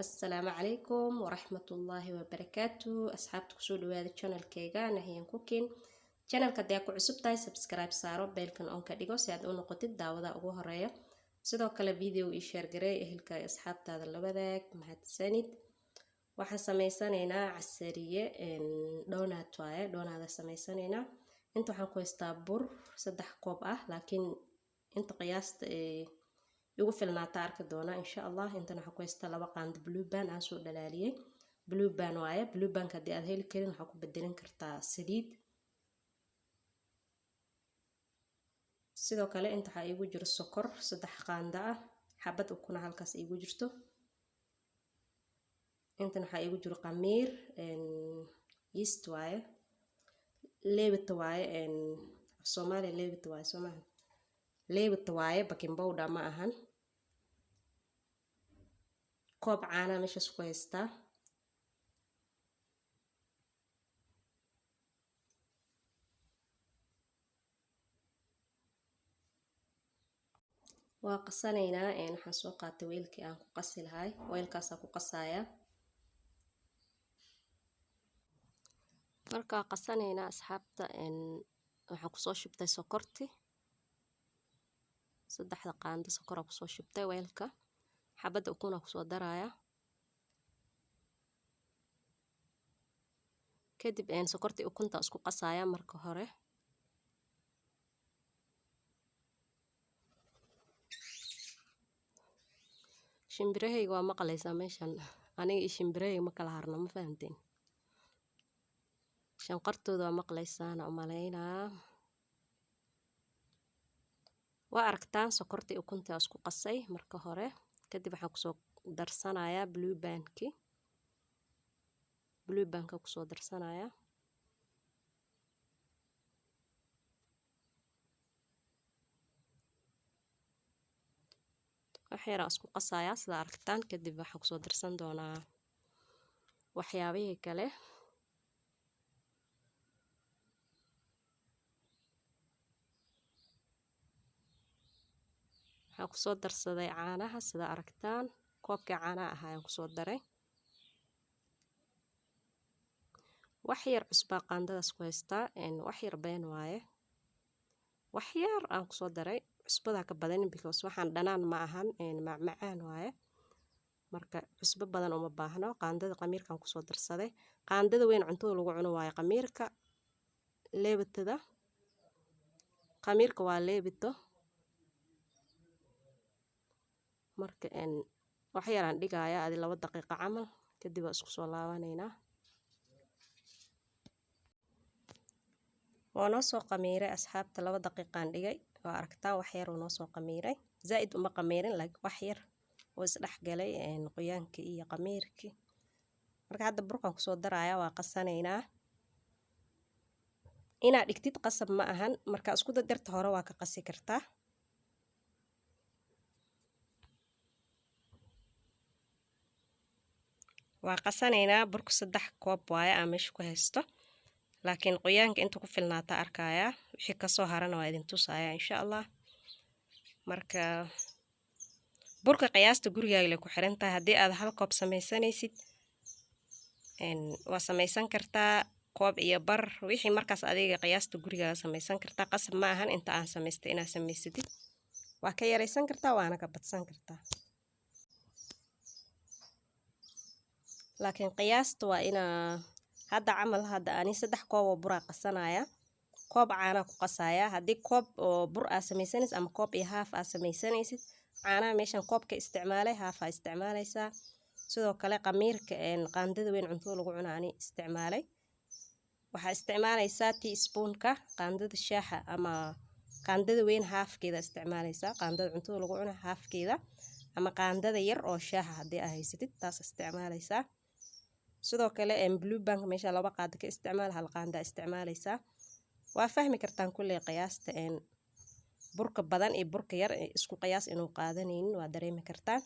Asalaamu calaykum waraxmatullaahi wabarakaatu. Asxaabta, kusoo dhawaada channelkayga Nahyan Cooking. Channelka haddii aad ku cusub tahay, subscribe saaro, bellkan on ka dhigo si aad u noqotid daawada ugu horeeya. Sidoo kale video ii share gareey, ehelka iyo asxaabtaada la wadaag. Mahadsanid. Waxaan sameysanaynaa casariye donut waaye, donut sameysanaynaa. Inta waxaan ku haystaa bur 3 koob ah, laakiin inta qiyaasta ee igu filnaata arki doonaa, insha Allah. Intan waxaan ku haystaa 2 qaando Blue Band aan soo dhalaaliyey. Blue Band waaye. Blue Bandka haddii aad heli karin, waxaa ku bedelin kartaa saliid. Sidoo kale inta waxaa iigu jiro sokor 3 qaando ah, xabad ukuna halkaas iigu jirto. Intan waxaa iigu jiro qamiir, yeast waaye, leebita waaye. Af Soomaaliya leebita waaye, soo maaha? Leebita waaye, baking powder ma ahan. Koob caanaa meeshaas ku haystaa. Waa qasanaynaa. Waxaan soo qaatay weelkii aan ku qasi lahay, weelkaasaa ku qasaaya. Markaa qasanaynaa, asxaabta. Waxaan kusoo shubtay sokorti, 3da qaando sokoraa kusoo shubtay weelka. Xabadda ukuna kusoo daraaya. Kadib sokorti ukunta isku qasaya marka hore. Shimbirahayga waa maqlaysaa meeshan. Aniga iyo shimbirahayga ma kala harno, ma fahanteen? Shanqartooda waa maqlaysaana umalaynaa. Waa aragtaan, sokortii ukunta isku qasay marka hore. Kadib waxaan kusoo darsanayaa Blue Bandki. Blue Bandka kusoo darsanayaa. Wax yaraan isku qasayaa, sida aragtaan. Kadib waxaan kusoo darsan doonaa waxyaabihii kale. Waxaan kusoo darsaday caanaha, sida aragtaan. Koobkii caanaha ahaa ayaan kusoo daray. Wax yar cusbaa qaandadaas ku haystaa, wax yar been waaye, wax yar aan kusoo daray. Cusbada ka badanin, because waxaan dhanaan ma ahan, macmacaan waaye. Marka cusbo badan uma baahno. Qaandada qamiirkaan kusoo darsaday, qaandada weyn cuntada lagu cuno waaye. Qamiirka leebatada, qamiirka waa leebito. Marka wax yaraan dhigaaya, adi 2 daqiiqo camal. Kadib waa isku soo laabanaynaa. Waa noo soo qamiiray, asxaabta. 2 daqiiqaan dhigay, waa aragtaa, wax yar uu noo soo qamiiray. Zaa'id uma qamiirin, laakiin wax yar oo isdhex galay qoyaankii iyo qamiirkii. Marka hadda burkaan kusoo daraaya, waa qasanaynaa. Inaad dhigtid qasab ma ahan. Marka isku dadarta hore waa ka qasi kartaa. Waa qasanaynaa. Burku 3 koob waaye aan meesha ku haysto, laakiin qoyaanka inta ku filnaata arkayaa. Wixii kasoo harana waa idin tusaaya, insha Allah. Marka burka qiyaasta gurigaaga lay ku xiran tahay. Haddii aad hal koob samaysanaysid, waa samaysan kartaa koob iyo bar, wixii markaas adiga qiyaasta gurigaaga samaysan kartaa. Qasab ma ahan inta aan samaystay inaad samaysatid. Waa ka yaraysan kartaa, waana ka badsan kartaa, laakiin qiyaasta waa inaa hadda camal. Hadda ani 3 koob oo buraa qasanaya, koob caanaa ku qasaya. Haddii koob oo bur aa samaysanaysid ama koob iyo haaf aa samaysanaysid, caanaha meeshan koobka isticmaalay haafaa isticmaalaysaa. Sidoo kale qamiirka qaandada weyn cuntada lagu cuno ani isticmaalay, waxaa isticmaalaysaa teaspoonka, qaandada shaaxa ama qaandada weyn haafkeeda isticmaalaysaa, qaandada cuntada lagu cuno haafkeeda ama qaandada yar oo shaaxa haddii aa haysatid, taas isticmaalaysaa. Sidoo kale Blue Bandka meesha 2 qaado ka isticmaal, hal qaanda isticmaalaysaa. Waa fahmi kartaan kulley qiyaasta. Burka badan iyo burka yar isku qiyaas inuu qaadanaynin waa dareemi kartaan.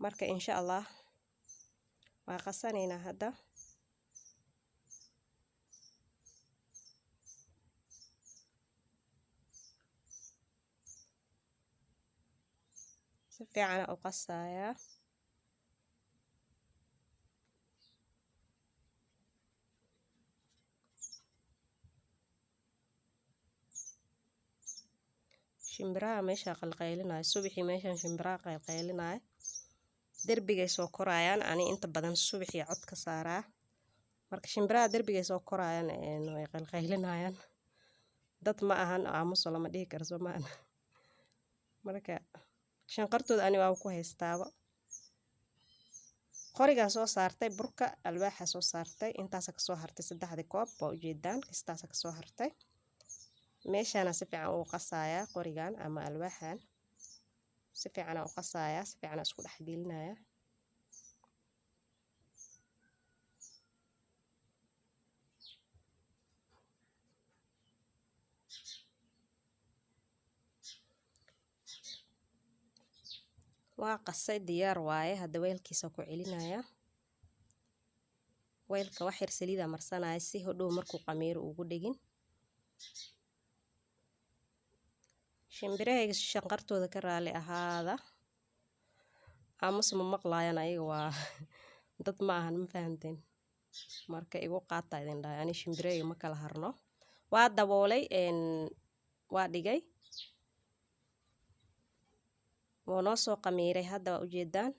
Marka insha Allah waa qasanaynaa hadda. Si fiicana u qasayaa. Shimbiraha meesha qalqaylinaya subaxii, meeshan shimbiraha qalqaylinaya, derbigay soo korayaan. Ani inta badan subaxii cod ka saaraa. Marka shimbiraha derbigay soo korayaan, way qalqaylinayaan. Dad ma ahan, aamuso lama dhihi karo, soo maahan? Marka shanqartooda ani waa ku haystaaba. Qorigaa soo saartay burka, alwaaxa soo saartay, intaasa kasoo hartay. Saddexdii koob waa ujeedaan, kistaasa kasoo hartay. Meeshaana si fiican ugu qasayaa qorigan ama alwaaxan, si fiicana u qasayaa, si fiicana isku dhex gelinaya. Waa qasay, diyaar waaye. Hadda weelkiisa ku celinaya. Weelka wax yar saliida marsanaya si hodhow markuu qamiiro ugu dhegin. Shimbirahayga shanqartooda ka raali ahaada, aamus ma maqlaayaan ayaga, waa dad ma ahan, ma fahanteen? Marka igu qaata idin dhahay, ani shimbirahayga ma kala harno. Waa daboolay, waa dhigay, wuu noo soo qamiiray. Hadda waa ujeedaan.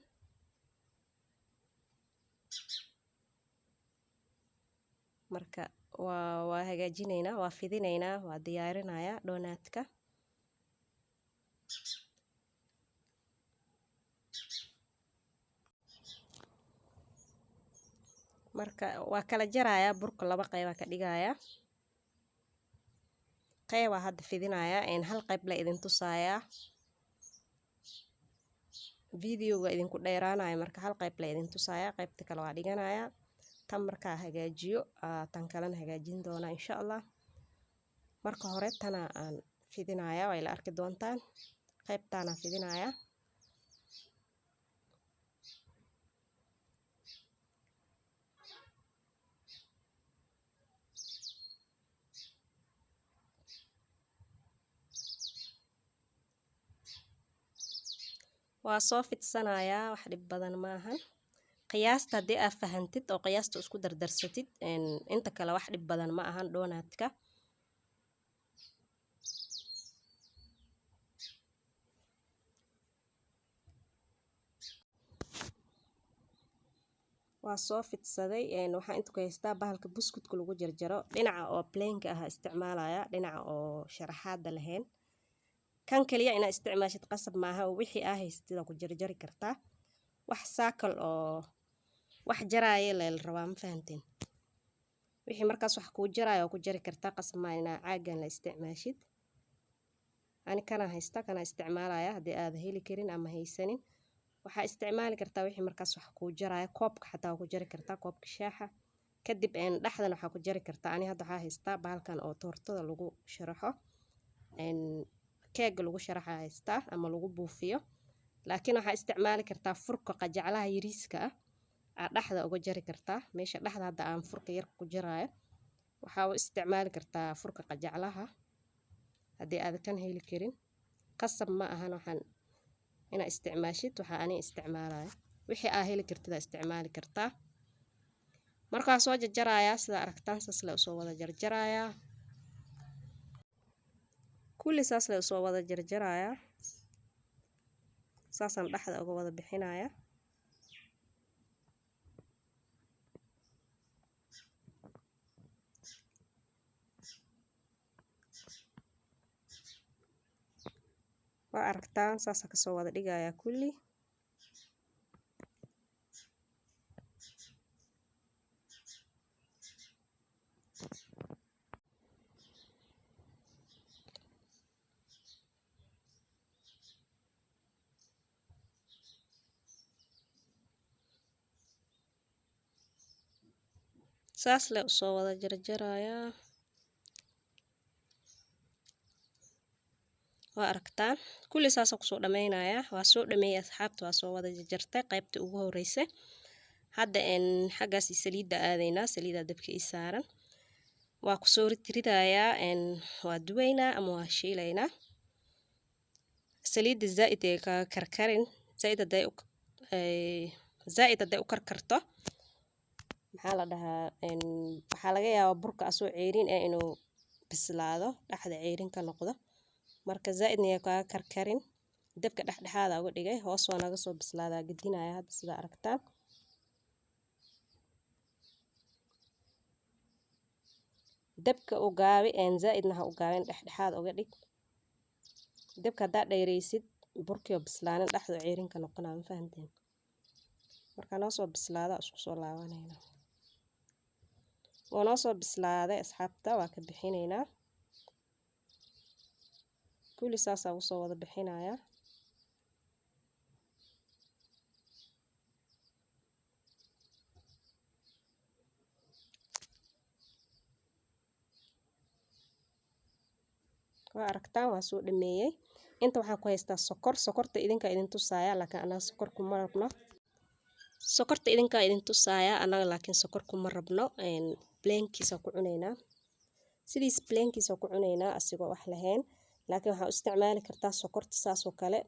Marka waa hagaajinaynaa, waa fidinaynaa, waa diyaarinayaa doonaadka. Marka waa kala jarayaa burka, laba qeybaa ka dhigayaa. Qeybaa hadda fidinayaa, hal qeyb la idin tusayaa, videoga idinku dheeraanaya. Marka hal qeyb la idin tusayaa, qeybta kale waa dhiganayaa. Tan markaa hagaajiyo, tan kalena hagaajin doonaa insha Allah. Marka hore tana aan fidinayaa, waa ila arki doontaan. Qeybtaana fidinayaa. Waa soo fidsanayaa, wax dhib badan maahan. Qiyaasta haddii aad fahantid oo qiyaasta isku dardarsatid, inta kale wax dhib badan ma ahan doonaadka. Waa soo fidsaday. Waxaan inta ku haystaa bahalka buskudka lagu jarjaro. Dhinaca oo plainka ah isticmaalaya, dhinaca oo sharaxaada lahayn. Kan kaliya inaa isticmaashid qasab maaha, wixii aa haysatid aa ku jarjari kartaa. Wax saakal oo wax jaraayo leel rabaa, ma fahanteen? Wixii markaas wax kuu jaraayo waa ku jari kartaa, qasab maaha inaa caagan la isticmaashid. Ani kana haysta, kana isticmaalaya. Haddii aad heli karin ama haysanin, waxaa isticmaali kartaa wixii markaas wax kuu jaraayo. Koobka xataa waa ku jari kartaa, koobka shaaxa. Kadib dhexdan waxaa ku jari kartaa, ani hadda waxaa haystaa bahalkan oo toortada lagu sharaxo, keega lagu sharaxa haystaa ama lagu buufiyo. Laakiin waxaa isticmaali kartaa furka qajaclaha yariiska ah, aa dhexda uga jari kartaa. Meesha dhexda hadda aan furka yarka ku jaraayo, waxaa u isticmaali kartaa furka qajaclaha haddii aad kan heli karin. Qasab ma ahan waxaan inaa isticmaashid. Waxaa ani isticmaalaya, wixii aa heli kartid aa isticmaali kartaa. Markaa soo jarjarayaa, sida aragtaan saas le usoo wada jarjarayaa kulli, saas le usoo wada jarjarayaa, saasaan dhexda uga wada bixinayaa. Waa aragtaan, saasa kasoo wada dhigayaa kulli. Saas le usoo wada jarjarayaa, waa aragtaan, kulli saasa kusoo dhameynayaa. Waa soo dhameeyay asxaabta, waa soo wada jarjartay qaybtii ugu horeysay. Hadda xaggaasi saliidda aadaynaa. Saliidda dabka ii saaran waa kusoo ridridayaa. Waa duwaynaa ama waa shiilaynaa. Saliidda zaaid ay kaga karkarin. Zaaid hadday u karkarto, maxaa la dhahaa, waxaa laga yaabaa burka asoo ceerin eh inuu bislaado, dhexda ceerin ka noqdo. Marka zaaidna yaa kaaga karkarin. Dabka dhexdhexaada uga dhigay, hoos waa naga soo bislaadaa, gedinaya hadda sida aragtaan. Dabka u gaabi, zaaidna ha u gaabin, dhexdhexaad uga dhig. Dabka haddaa dheeraysid, burkii oo bislaanin dhexdu ceerinka noqonaa, ma fahanteen? Marka noo soo bislaada isku soo laabanayna. Waa noo soo bislaaday asxaabta, waa ka bixinaynaa. Kulli saasaa ugu soo wada bixinayaa. Waa aragtaan, waa soo dhameeyey. Inta waxaan ku haystaa sokor. Sokorta idinka idin tusaaya, laakiin anaga sokor kuma rabno. Sokorta idinka idin tusaaya, anaga laakiin sokor kuma rabno. Plainkiisa ku cunaynaa, sidiis plainkiisa ku cunaynaa asigoo wax lahayn, laakiin waxaa u isticmaali kartaa sokorta saas oo kale.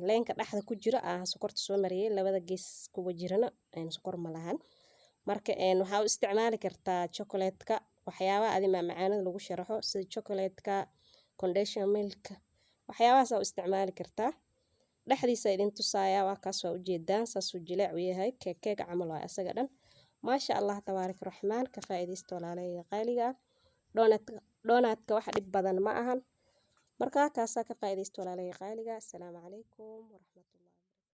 Leenka dhexda ku jira ah sokorta soo mariyay, labada gees kuwa jirana sokor ma lahan. Marka waxaa u isticmaali kartaa chocolate-ka, waxyaabaha adi macmacaanada lagu sharaxo sida chocolate-ka, condensed milk, waxyaabahaas aa u isticmaali kartaa. Dhexdiisa idin tusaaya, waa kaas, waa ujeedaan, saasuu jileec u yahay, keeg keeg camal waa asaga dhan. Maasha Allah, tabaarak raxmaan. Ka faa'iidaysta walaalahayga qaaliga ah. Donutka wax dhib badan ma ahan. Marka kaasaa ka faa'iidaysta walaalahayga qaaliga. Assalaamu calaykum waraxmatullahi.